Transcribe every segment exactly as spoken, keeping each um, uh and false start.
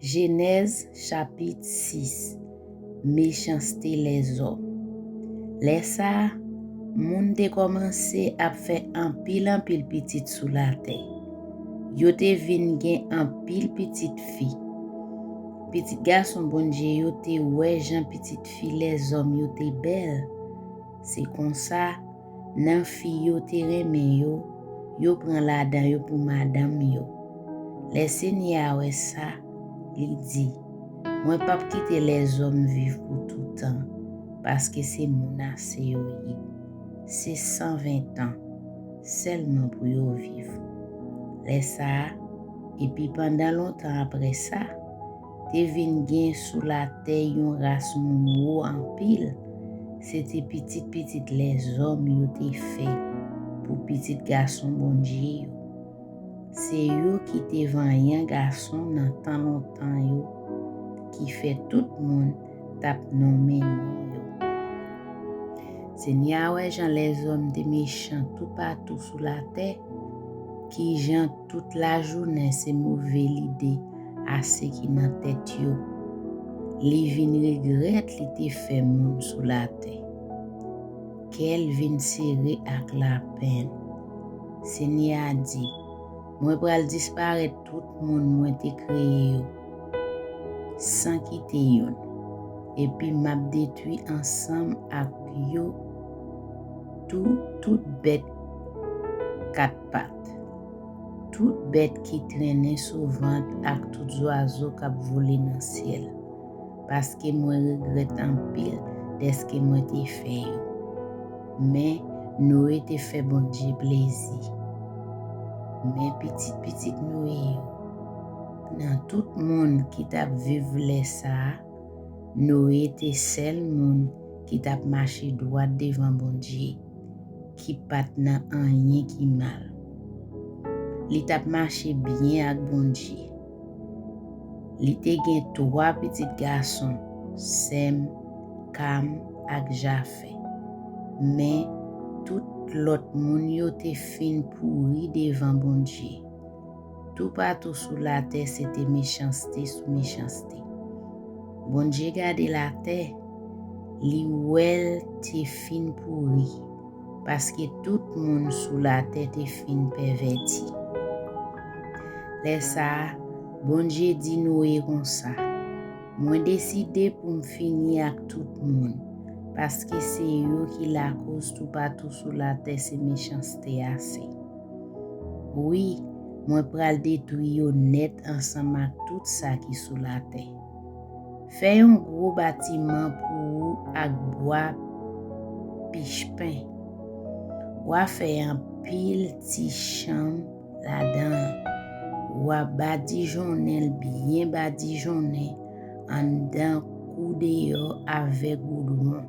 Jenèz chapit sis. Mechanste lèzòm. Lè sa a, moun te kòmanse ap fè anpil anpil pitit sou latè. Yo te vin gen anpil pitit fi. Pitit gason Bondye yo te wè jan pitit fi lèzòm yo te bèl. Se konsa, nan fi yo te renmen yo, yo pran ladan yo pou madanm yo. Lè Senyè a wè sa, li di, Mwen p ap kite lèzòm viv pou toutan, paske se moun ase yo ye. Se san ven tan sèlman pou yo viv. Lè sa a, epi pandan lontan apre sa, te vin gen sou latè yon ras moun wo anpil. Se te pitit pitit lèzòm yo te fè pou pitit gason Bondye yo. Se yo ki te vanyan gason nan tan lontan yo, ki fè tout moun t ap nonmen non yo. Senyè a wè jan lèzòm te mechan toupatou sou latè, ki jan tout lajounen se move lide ase ki nan tèt yo. Li vin regrèt li te fè moun sou latè. Kè l vin sere ak lapenn. Senyè a di, Mwen pral disparèt tout moun mwen te kreye yo, san kite youn. Epi m ap detwi ansanm ak yo tou, tout bèt kat pat, tout bèt ki trennen sou vant ak tout zwazo k ap vole nan syèl, paske mwen regrèt anpil dèske mwen te fè yo. Men, Noye te fè Bondye plezi. Men pitit pitit Noye yo, nan tout moun ki t ap viv lè sa a, Noye te sèl moun ki t ap mache dwat devan Bondye, ki pa t nan anyen ki mal. Li t ap mache byen ak Bondye. Li te gen twa pitit gason, Sèm, Kam ak Jafè. Men, tout lòt moun yo te fin pouri devan Bondye. Toupatou sou latè se te mechanste sou mechanste. Bondye gade latè, li wè l te fin pouri, paske tout moun sou latè te fin pèvèti. Lè sa a, Bondye di Noye konsa, Mwen deside pou m fini ak tout moun, paske se yo ki lakoz toupatou sou latè se mechanste ase. Wi, mwen pral detwi yo nèt ansanm ak tout sa ki sou latè. Fè yon gwo batiman pou ou ak bwa pichpen. W a fè anpil ti chanm ladan l. W a badijonnen l byen badijonnen anndan kou deyò avèk goudwon.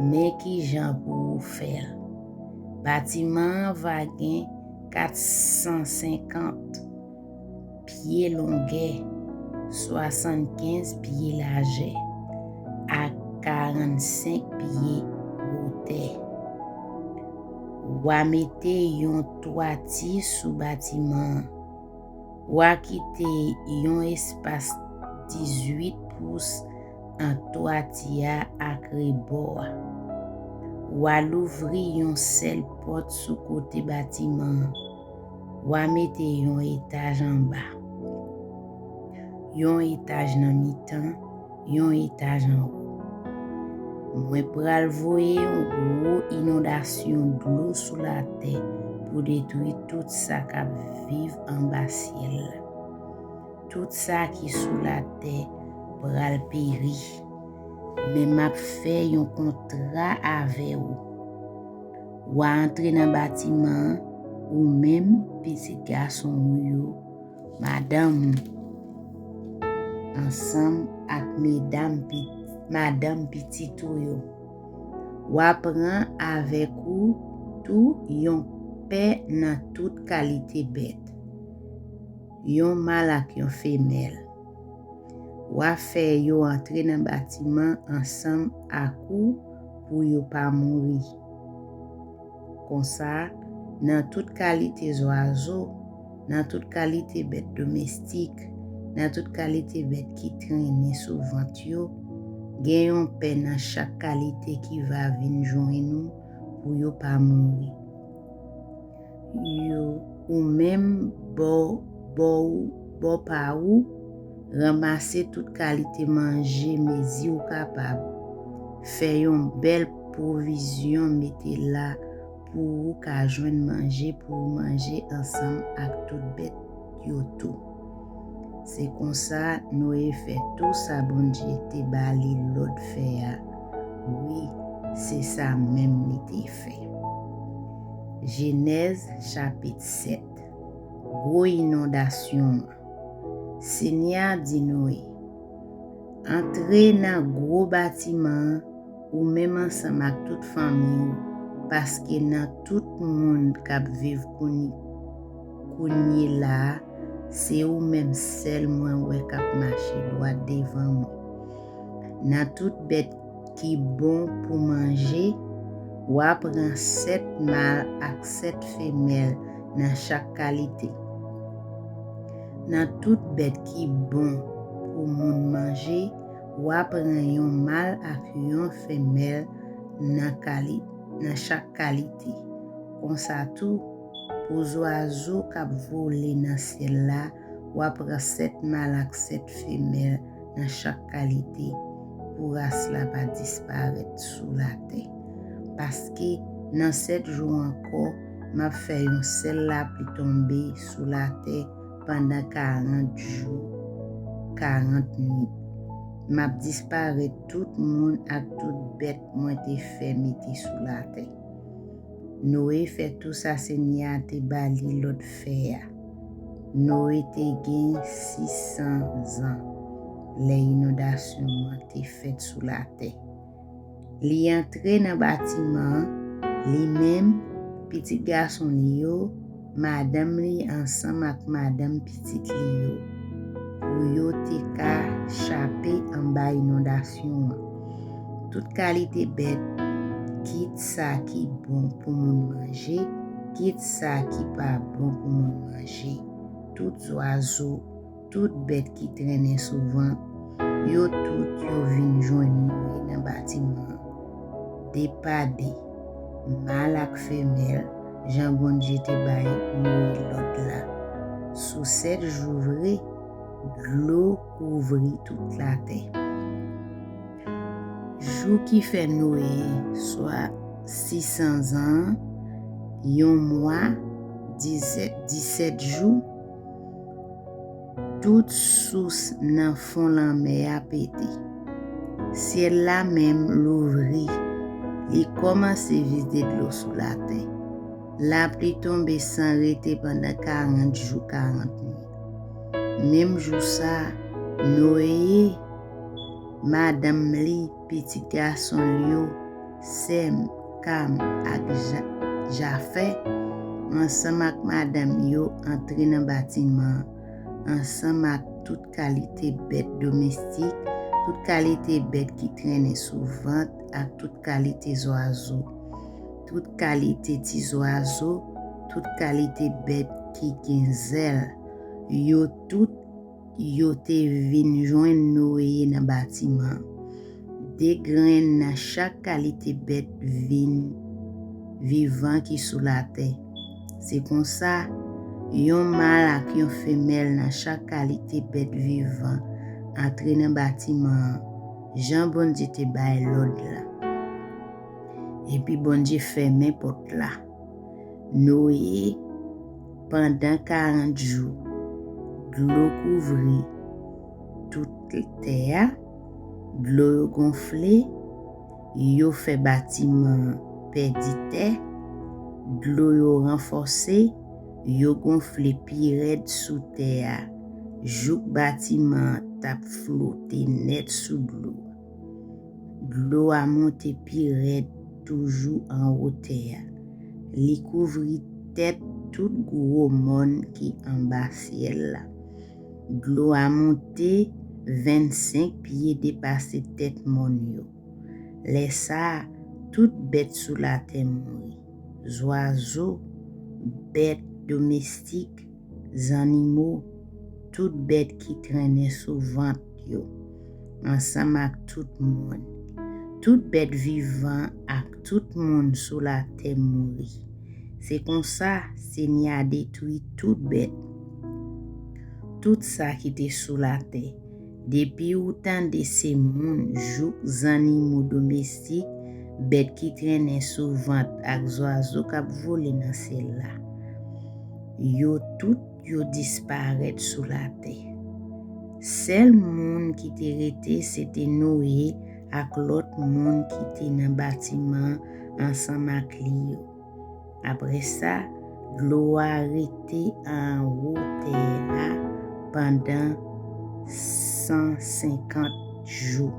Men kijan pou ou fè l. Batiman an va gen kat san senkant pye longè, swasannkenz pye lajè, ak karannsenk pye wotè. W a mete yon twati sou batiman an. W a kite yon espas dizuit pous ant twati a ak rebò a. W a louvri yon sèl pòt sou kote batiman an. W a mete yon etaj anba, yon etaj nan mitan, yon etaj anwo. Mwen pral voye yon gwo inondasyon dlo sou latè pou detwi tout sa k ap viv anba syèl la. Tout sa ki sou latè pral peri. Men m ap fè yon kontra avè w. W a antre nan batiman an, ou menm, pitit gason w yo, madanm ou, ansanm ak medam pi-, madanm pitit ou yo. W a pran avèk ou tou yon pè nan tout kalite bèt, yon mal ak yon femèl. W a fè yo antre nan batiman ansanm ak ou pou yo pa mouri. Konsa, nan tout kalite zwazo, nan tout kalite bèt domestik, nan tout kalite bèt ki trennen sou vant yo, gen yon pè nan chak kalite ki va vin jwenn ou pou yo pa mouri. Yo, ou menm, bò, bò ou, bò pa ou, ranmase tout kalite manje mezi ou kapab. Fè yon bèl pwovizyon mete la pou ou ka jwenn manje pou ou manje ansanm ak tout bèt yo tou. Se konsa Noye fè tou sa Bondye te ba li lòd fè a. Wi, se sa menm li te fè. Jenèz chapit sèt. Gwo inondasyon an. Senyè a di Noye, antre nan gwo batiman an, ou menm ansanm ak tout fanmi w, paske nan tout moun k ap viv kounye la a, se ou menm sèl mwen wè k ap mache dwat devan mwen. Nan tout bèt ki bon pou manje, w a pran sèt mal ak sèt femèl nan chak kalite. Nan tout bèt ki bon pou moun manje, w a pran yon mal ak yon femèl nan kali, nan chak kalite. Konsa tou, pou zwazo k ap vole nan syèl la, w a pran sèt mal ak sèt femèl nan chak kalite, pou ras la pa disparèt sou latè. Paske nan sèt jou ankò, m ap fè yon sèl lapli tonbe sou latè pandan karant jou, karant nuit. M ap disparèt tout moun ak tout bèt mwen te fè mete sou latè. Noye fè tou sa Senyè a te ba li lòd fè a. Noye te gen sis san zan lè inondasyon an te fèt sou latè. Li antre nan batiman an, li menm, pitit gason li yo, madanm li ansanm ak madanm pitit li yo, pou yo te ka chape anba inondasyon an. Tout kalite bèt, kit sa ki bon pou moun manje, kit sa ki pa bon pou moun manje, tout zwazo, tout bèt ki trennen sou vant, yo tout yo vin jwenn Noye nan batiman an, de pa de, mal ak femèl, jan Bondye te bay Noye lòd la. Sou sèt jou vre, dlo kouvri tout latè. Jou ki fè Noye, swa sis san zan, yon mwa, disèt, disèt jou, tout sous nan fon lanmè a pete. Syèl la menm louvri, li kòmanse vide dlo sou latè. Lapli tonbe san rete pandan karant jou, karant nuit. Menm jou sa a, Noye, madanm li, pitit gason l yo, Sèm, Kam ak Ja-, Jafè, ansanm ak madanm yo, antre nan batiman an, ansanm ak tout kalite bèt domestik, tout kalite bèt ki trennen sou vant, ak tout kalite zwazo, tout kalite ti zwazo, tout kalite bèt ki gen zèl, yo tout yo te vin jwenn Noye nan batiman an. De grenn nan chak kalite bèt vin vivan ki sou latè. Se konsa, yon mal ak yon femèl nan chak kalite bèt vivan antre nan batiman an, jan Bondye te bay lòd la. Epi Bondye fèmen pòt la. Noye, pandan karant jou, dlo kouvri tout tè a, dlo yo gonfle, yo fè batiman an pèdi tè, dlo yo ranfòse, yo gonfle pi rèd sou tè a, jouk batiman an t ap flote nèt sou dlo. Dlo a monte pi rèd toujou anwo tè a. Li kouvri tèt tout gwo mòn ki anba syèl la. Dlo a monte vennsenk pye depase tèt mòn yo. Lè sa a, tout bèt sou latè mouri. Zwazo, bèt domestik, zannimo, tout bèt ki trennen sou vant yo, ansanm ak tout moun. Tout bèt vivan ak tout moun sou latè mouri. Se konsa, Senyè a detwi tout bèt, tout sa ki te sou latè. Depi ou tande se moun jouk zannimo domestik, bèt ki trennen sou vant ak zwazo k ap vole nan syèl la, yo tout yo disparèt sou latè. Sèl moun ki te rete se te Noye ak lòt moun ki te nan batiman an ansanm ak li yo. Apre sa, dlo a rete anwo tè a pandan san senkant jou.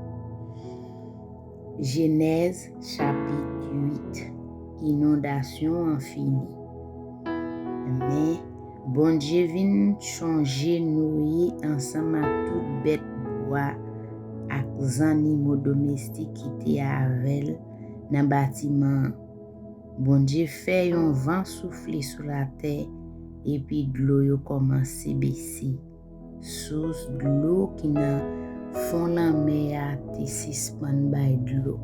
Jenèz chapit uit. Inondasyon an fini. Men, Bondye vin chonje Noye ansanm ak tout bèt bwa ak zannimo domestik ki te avè l nan batiman an. Bondye fè yon van soufle sou latè, epi dlo yo kòmanse bese. Sous dlo ki nan fon lanmè a te sispann bay dlo.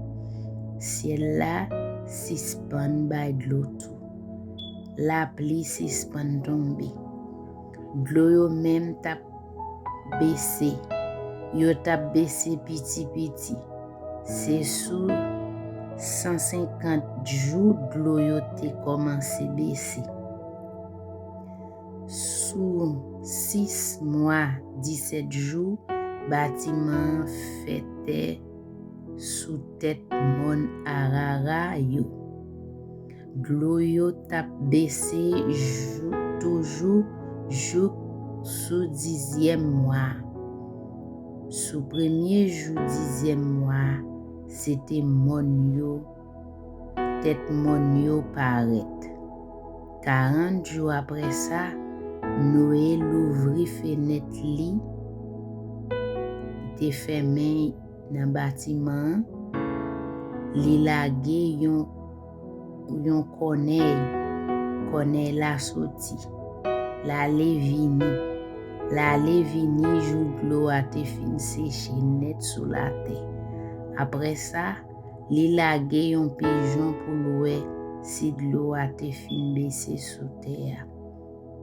Syèl la sispann bay dlo tou. Lapli sispann tonbe. Dlo yo menm t ap bese. Yo t ap bese piti piti. Se sou san senkant jou dlo yo te kòmanse bese. Sou sis mwa disèt jou, batiman an fè tè sou tèt mòn Arara yo. Dlo yo t ap bese jou, toujou jouk sou dizyèm mwa a. Sou premye jou dizyèm mwa a, se te mòn yo, tèt mòn yo parèt. Karant jou apre sa, Noye louvri fenèt li te fèmen nan batiman an, li lage yon, yon kònèy. Kònèy la soti. L ale vini. L ale vini jou dlo a te fin seche nèt sou latè. Apre sa, li lage yon pijon pou l wè si dlo a te fin bese sou tè a.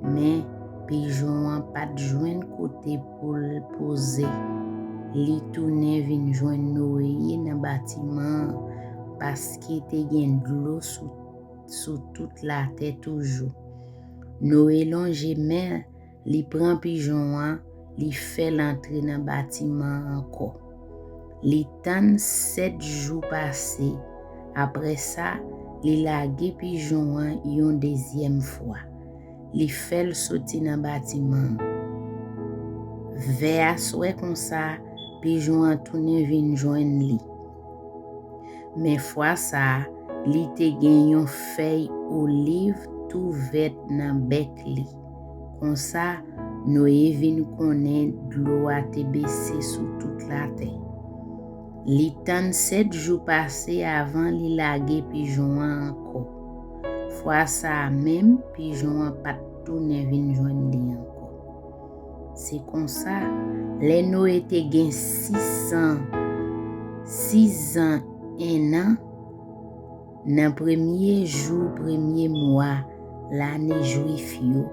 Men, pijon an pa t jwenn kote pou l poze. Li tounen vin jwenn Noye nan batiman an, paske te gen dlo sou, sou tout latè toujou. Noye lonje men, li pran pijon an, li fè l antre nan batiman an ankò. Li tann sèt jou pase. Apre sa, li lage pijon an yon dezyèm fwa. Li fè l soti nan batiman an. Vè aswè konsa, pijon an tounen vin jwenn li. Men fwa sa a, li te gen yon fèy oliv tou vèt nan bèk li. Konsa, Noye vin konnen dlo a te bese sou tout latè. Li tann sèt jou pase avan li lage pijon an ankò. Fwa sa a menm, pijon an pa t tounen vin jwenn li ankò. Se konsa, lè Noye te gen sis san, sis zan en an, nan premye jou premye mwa lane jwif yo,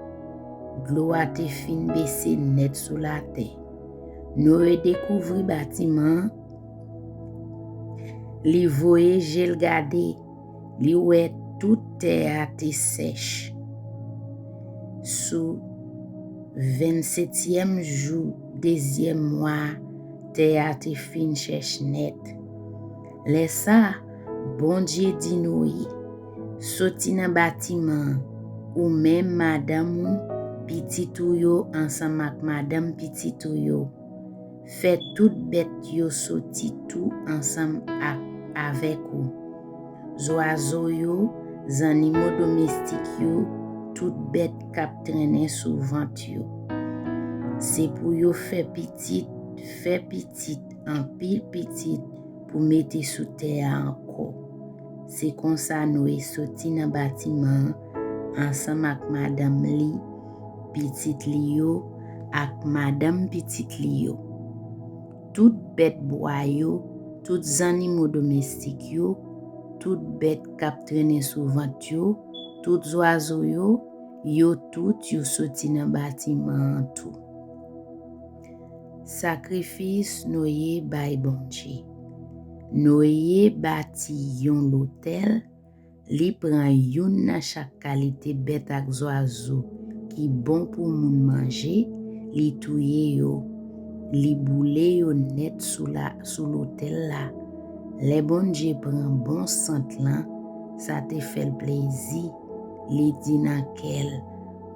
dlo a te fin bese nèt sou latè. Noye dekouvri batiman an, li voye je l gade, li wè tout tè a te sèch. Sou vennsetyèm jou dezyèm mwa a, tè a te fin sèch nèt. Lè sa a, Bondye di Noye, "Soti nan batiman an, ou menm, madanm ou, pitit ou yo ansanm ak madanm pitit ou yo. Fè tout bèt yo soti tou ansanm ak, avèk ou. Zwazo yo, zannimo domestik yo, tout bèt k ap trennen sou vant yo. Se pou yo fè pitit, fè pitit, anpil pitit, pou mete sou tè a ankò." Se konsa Noye soti nan batiman an ansanm ak madanm li, pitit li yo, ak madanm pitit li yo. Tout bèt bwa yo, tout zannimo domestik yo, tout bèt k ap trennen sou vant yo, tout zwazo yo, yo tout yo soti nan batiman an tou. Sakrifis Noye bay Bondye. Noye bati yon lotèl, li pran youn nan chak kalite bèt ak zwazo ki bon pou moun manje, li touye yo, li boule yo nèt sou la, sou lotèl la. Lè Bondye pran bon sant lan, sa te fè l plezi. Li di nan kè l,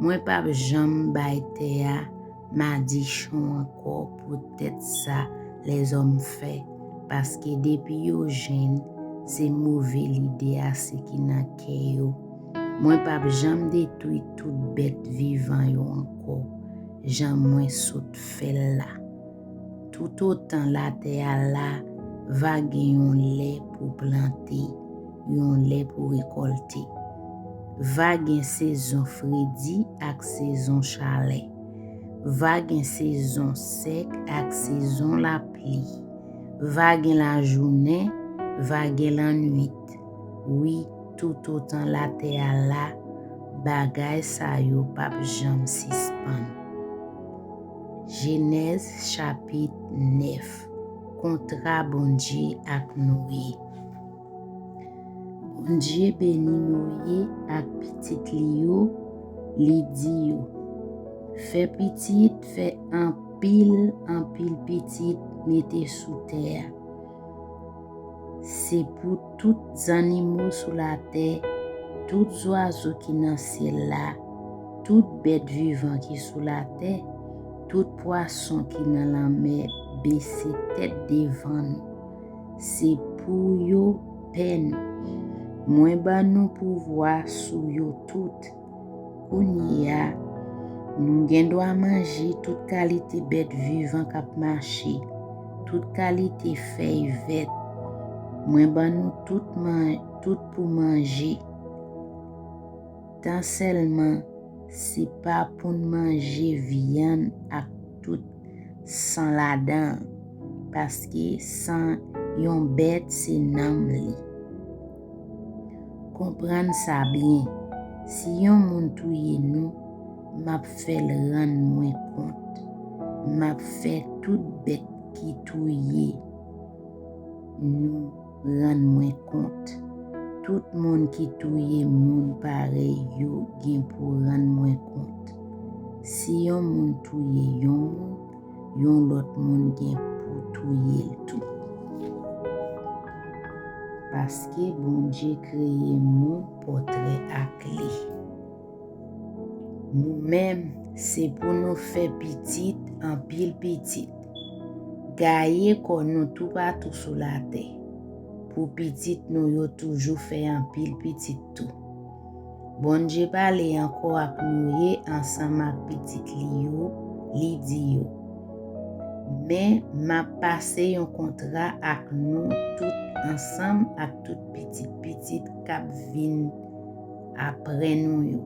"Mwen p ap janm bay tè a madichon ankò poutèt sa lèzòm fè, paske depi yo jwenn, se move lide a se ki nan kè yo. Mwen p ap janm detwi tout bèt vivan yo ankò, jan mwen sot fè l la." Toutotan latè a la, va gen yon lè pou plante, yon lè pou rekòlte. Va gen sezon fredi ak sezon chalè. Va gen sezon sèk ak sezon lapli. Va gen lajounen, va gen lannwit. Wi, toutotan latè a la, bagay sa yo p ap janm sispann. Jenèz chapit nèf. Kontra Bondye ak Noye. Bondye beni Noye ak pitit li yo, li di yo, "Fè pitit, fè anpil, anpil pitit, mete sou tè a. Se pou tout zannimo sou latè, tout zwazo ki nan syèl la, tout bèt vivan ki sou latè, tout pwason ki nan lanmè bese tèt devan nou. Se pou yo pè nou. Mwen ban nou pouvwa sou yo tout. Kounye a, nou gen dwa manje tout kalite bèt vivan k ap mache, tout kalite fèy vèt. Mwen ban nou tout, man, tout pou manje. Tan sèlman, se pa pou n manje vyann ak tout san ladan, paske san yon bèt se nanm li. Konprann sa byen, si yon moun touye nou, m ap fè l rann mwen kont. M ap fè tout bèt ki touye nou rann mwen kont. Tout moun ki touye moun parèy yo gen pou rann mwen kont. Si yon moun touye yon moun, yon lòt moun gen pou touye l tou. Paske Bondye kreye moun pòtrè ak li. Nou menm, se pou nou fè pitit, anpil pitit. Gaye kò nou toupatou sou latè, pou pitit nou yo toujou fè anpil pitit tou." Bondye pale ankò ak Noye ansanm ak pitit li yo, li di yo, "Men m ap pase yon kontra ak nou tout ansanm ak tout pitit pitit k ap vin apre nou yo.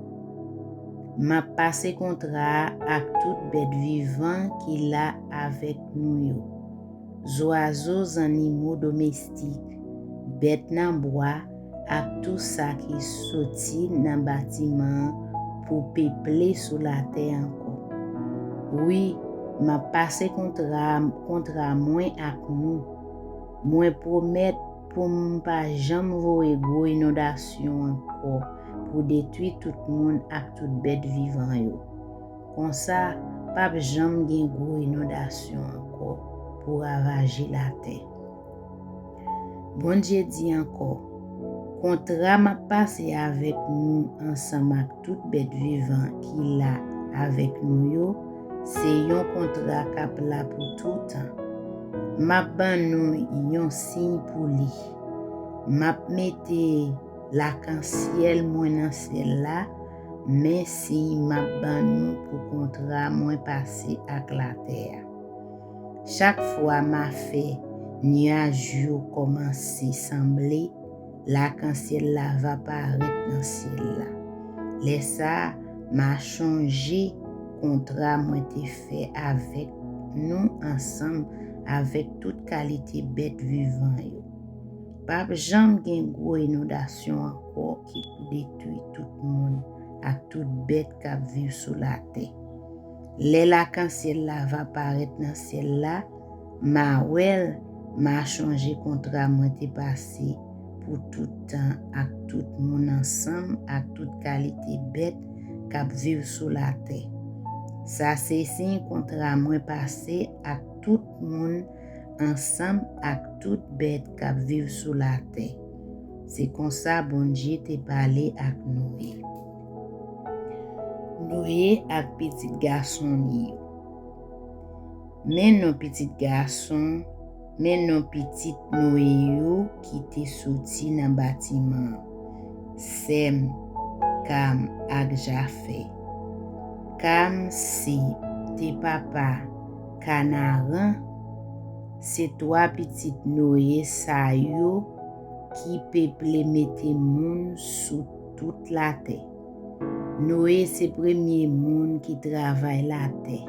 M ap pase kontra a ak tout bèt vivan ki la avèk nou yo, zwazo, zannimo domestik, bèt nan bwa, ak tou sa ki soti nan batiman an pou peple sou latè ankò. Wi, m ap pase kontra, kontra mwen ak nou. Mwen pwomèt pou m pa janm voye gwo inondasyon ankò pou detwi tout moun ak tout bèt vivan yo. Konsa, p ap janm gen gwo inondasyon ankò pou ravaje latè." Bondye di ankò, "Kontra m ap pase avèk nou ansanm ak tout bèt vivan ki la avèk nou yo, se yon kontra k ap la pou toutan. M ap ban nou yon siy pou li. M ap mete lakansyèl mwen nan syèl la, men siy m ap ban nou pou kontra mwen pase ak latè a. Chak fwa m a fè nyaj yo kòmanse sanble, lakansyèl la va parèt nan syèl la. Lè sa a, m a chonje kontra mwen te fè avèk nou ansanm avèk tout kalite bèt vivan yo. P ap janm gen gwo inondasyon ankò ki pou detwi tout moun ak tout bèt k ap viv sou latè. Lè lakansyèl la va parèt nan syèl la, m a wè l, m a chonje kontra mwen te pase pou tout tan ak tout moun ansanm ak tout kalite bèt k ap viv sou latè. Sa se siy kontra mwen pase ak tout moun ansanm ak tout bèt k ap viv sou latè. Se konsa Bondye te pale ak Noye. Noye ak pitit gason li yo. Men non pitit gason, men non pitit Noye yo ki te soti nan batiman an: Sèm, Kam ak Jafè. Kam se te papa Kanaran. Se twa pitit Noye sa yo ki peple mete moun sou tout latè. Noye se premye moun ki travay latè.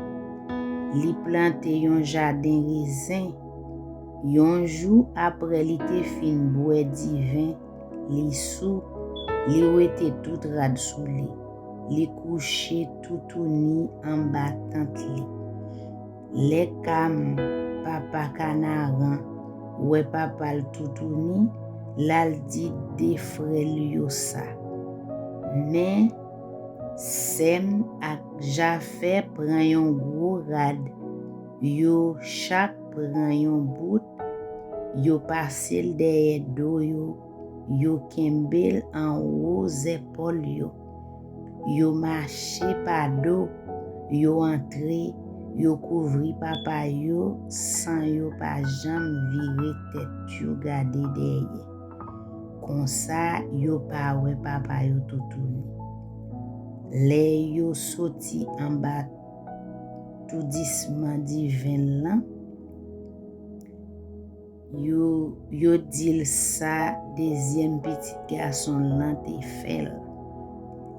Li plante yon jaden rezen. Yon jou, apre li te fin bwè diven, li sou, li wete tout rad sou li. Li kouche toutouni anba tant li. Lè Kam, papa Kanaran, wè papa l toutouni, l al di de frè l yo sa. Men, Sèm ak Jafè pran yon gwo rad, yo chak pran yon bout, yo pase l dèyè do yo, yo kenbe l anwo zèpòl yo. Yo mache pa do, yo antre, yo kouvri papa yo san yo pa janm vire tèt yo gade dèyè. Konsa, yo pa wè papa yo toutouni. Lè yo soti anba toudisman diven lan, yo, yo di l sa dezyèm pitit gason lan te fè l.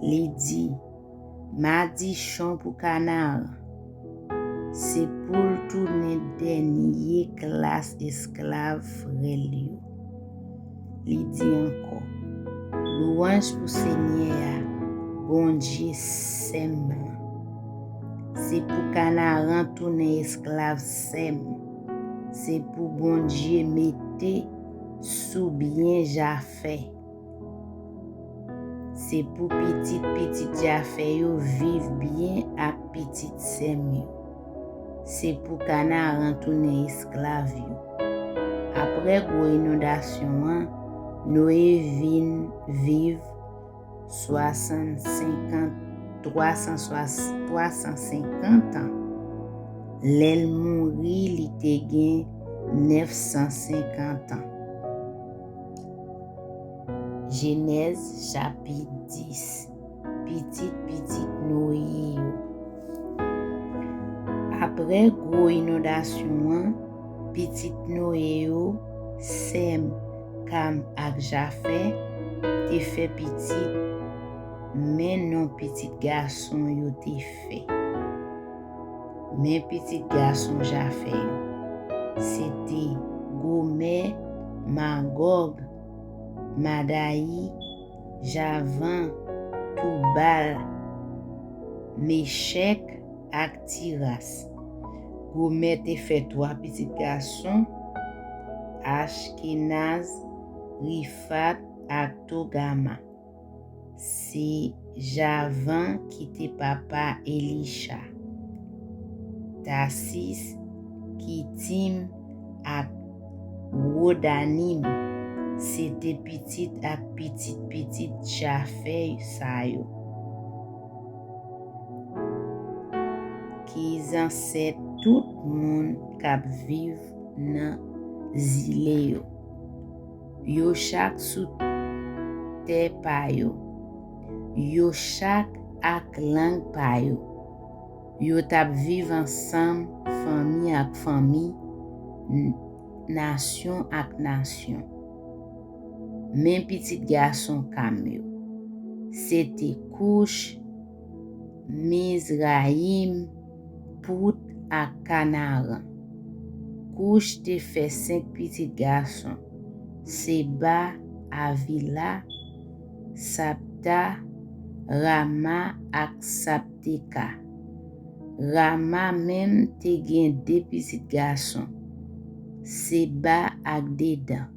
Li di, Madichon pou Kanaran! Se pou l tounen dènye klas esklav frè l yo. Li di ankò, Lwanj pou Senyè a, Bondye Sèm lan! Se pou Kanaran tounen esklav Sèm! Se pou Bondye mete sou byen Jafè! Se pou pitit pitit Jafè yo viv byen ak pitit Sèm yo. Se pou Kanaran tounen esklav yo. Apre gwo inondasyon an, Noye vin viv swasann senkant, twa san swasann, twa san senkant an. Lè l mouri, li te gen nèf san senkant an. Jenèz chapit dis. Pitit pitit Noye yo. Apre gwo inondasyon an, pitit Noye yo, Sèm, Kam ak Jafè, te fè pitit. Men non pitit gason yo te fè. Men pitit gason Jafè yo. Se te Gomè, Magòg, Madayi, Javan, Toubal, Mechèk ak Tiras. Gomè te fè twa pitit gason, Achkenaz, Rifat ak Togama. Se Javan ki te papa Elicha. Tasis, Kitim ak Wodanim se te pitit ak pitit pitit Jafè sa yo, ki zansèt tout moun k ap viv nan zile yo. Yo chak sou tè pa yo. Yo chak ak lang pa yo. Yo t ap viv ansanm, fanmi ak fanmi, n-, nasyon ak nasyon. Men pitit gason Kam yo. Se te Kouch, Mizrayim, Pout ak Kanaran. Kouch te fè senk pitit gason: Seba, Avila, Sapta, Rama ak Sapteka. Rama menm te gen de pitit gason, Seba ak Dedan.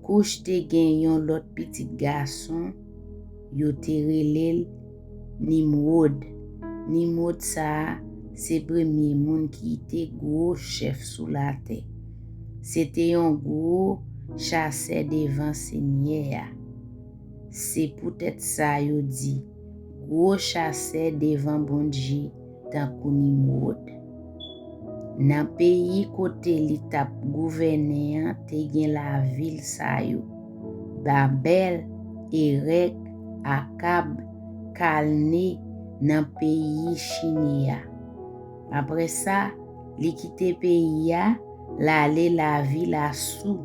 Kouch te gen yon lòt pitit gason, yo te rele l Nimwod. Nimwod sa a se premye moun ki te gwo chèf sou latè. Se te yon gwo chasè devan Senyè a. Se poutèt sa yo di, gwo chasè devan Bondye tankou Nimwod. Nan peyi kote li t ap gouvène an te gen lavil sa yo: Babèl, Erèk, Akab, Kalne nan peyi Chine a. Apre sa, li kite peyi a, l ale lavil Asou,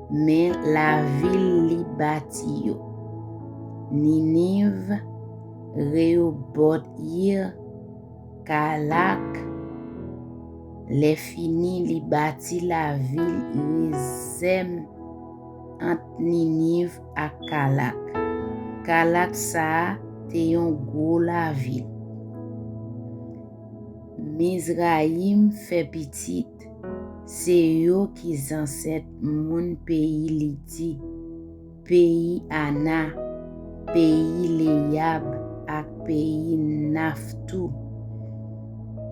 men lavil li bati yo: Niniv, Reyobòt-Ir, Kalak. Lèfini, li bati lavil Rezèn ant Niniv ak Kalak. Kalak sa a te yon gwo lavil. Mizrayim fè pitit. Se yo ki zansèt moun peyi Lidi, peyi Ana, peyi Leyab ak peyi Naftou,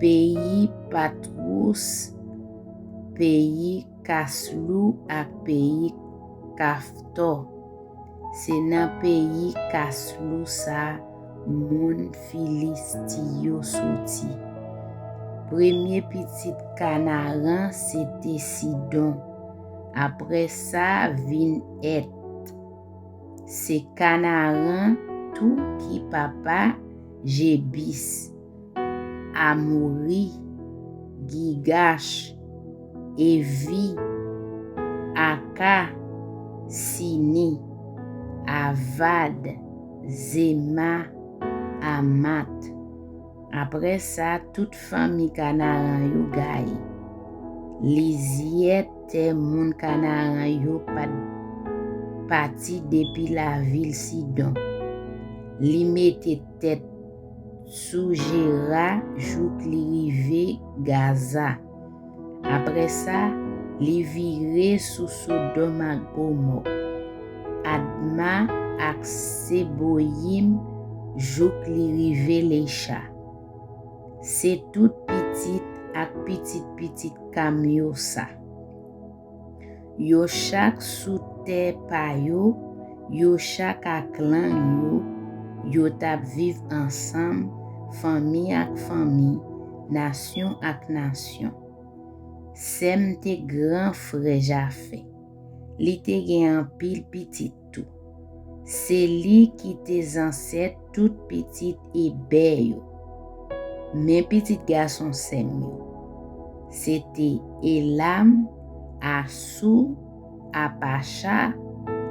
peyi Patwous, peyi Kaslou ak peyi Kaftò. Se nan peyi Kaslou sa moun Filisti yo soti. Premye pitit Kanaran se te Sidon. Apre sa vin Èt. Se Kanaran tou ki papa Jebis, Amori, Gigach, Evi, Aka, Sini, Avad, Zema, Amat. Apre sa, tout fanmi Kanaran yo gaye. Lizyè tè moun Kanaran yo pa t pati depi lavil Sidon. Li mete tèt sou Jera jouk li rive Gaza. Apre sa, li vire sou Sodòm ak Gomò, Adma ak Seboyim jouk li rive Lecha. Se tout pitit ak pitit pitit Kam yo sa. Yo chak sou tè pa yo, yo chak ak lang yo, yo t ap viv ansanm, fanmi ak fanmi, nasyon ak nasyon. Sèm te gran frè Jafè. Li te gen anpil pitit tou. Se li ki te zansèt tout pitit Ebè yo. Men pitit gason Sèm yo. Se te Elam, Asou, Apacha,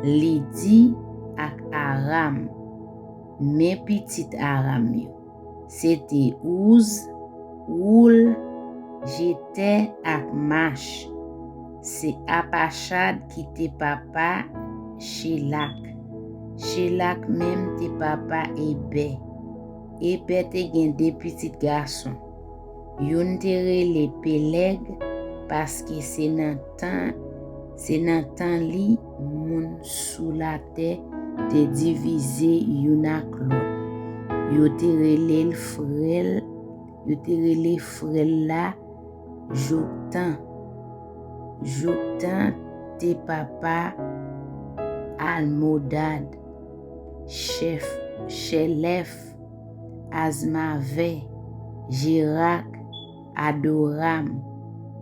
Lidi ak Aram. Men pitit Aram yo. Se te Ouz, Woul, Jetè ak Mach. Se Apachad ki te papa Chelak. Chelak menm te papa Ebè. Ebè te gen de pitit gason. Youn te rele Pelèg, paske se nan tan, se nan tan li moun sou latè te divize youn ak lòt. Yo te rele l frè l, yo te rele frè l la Joktan. Joktan te papa Almodad, Chèf, Chèlèf, Azmavè, Jerak, Adoram,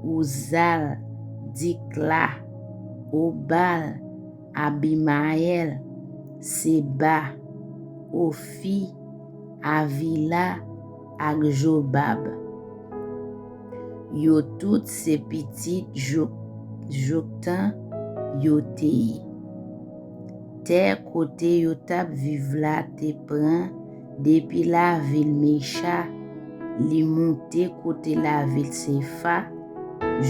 Ouzal, Dikla, Obal, Abimayèl, Seba, Ofi, Avila ak Jobab. Yo tout se pitit Joktan yo te ye. Tè kote yo t ap viv la te pran Depi lavil Mecha, li moute kote lavil Sefa,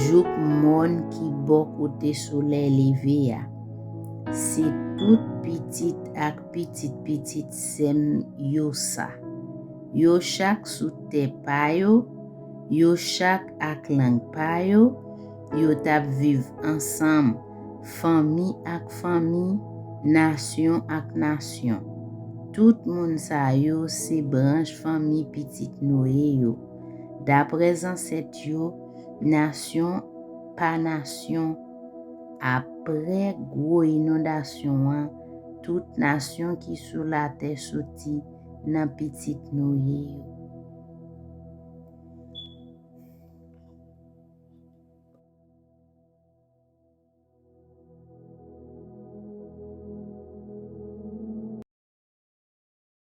jouk mòn ki bò kote solèy leve a. Se tout pitit ak pitit pitit sè m yo sa. Yo chak sou tè pa yo, yo chak ak lang pa yo, yo t ap viv ansanm, fanmi ak fanmi, nasyon ak nasyon. Tout moun sa yo se branch fanmi pitit Noye yo. Dapre zansèt yo, nasyon pa nasyon, apre gwo inondasyon an, tout nasyon ki sou latè soti nan pitit Noye yo.